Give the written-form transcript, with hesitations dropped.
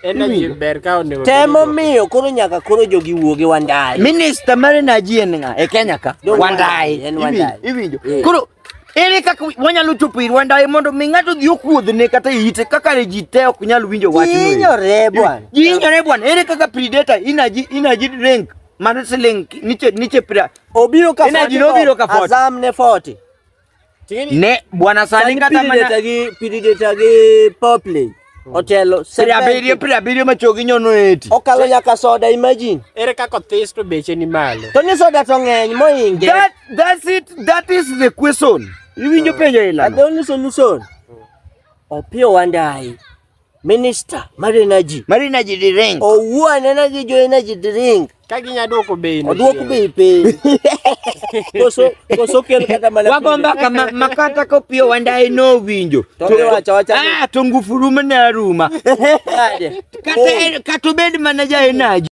Energy ber ka onego. Temo miyo koro nyaka koro jogi wuogi Wandayi. Minister mar energy en ng'a e Kenya ka? Dong Wandayi. En Wandayi. Iwinjo? Eh. Koro ere kaka wanyalo chopo ir Wandayi mondo mi ng'ato odhi okuodhne kata e ite kaka ji te ok nyal winjo wachno. Ji hinyore bwana. Ji hinyore bwana. Ere kaka Predator energy energy drink mar siling niche niche pra Obiro ka Energy 40 nobiro ka 40. Azam ne 40. Ne bwana sani kata mana Predator gi Predator gi Popley otelo 70 70 machogi nyono 80. Okalo nyaka soda imagine. Ere kaka othis to beche ni malo? To ni soda to ng'eny moinge. That's it, that is the question. Iwinjo penjo And the ilano. only solution. Opiyo Wandayi, minister mar energy. Mar energy drink. Owuo anena gi jo energy drink. Ka ginya duoko bei no. Oduok bei piny. Koso koso kel kata mana Wago mbaka ma, ma kata kopiyo Wandayi nowinjo. To giwacho awacha ni- Ah, to ngufu rumo ne aruma. Nade? Kata kata obed mana ja energy.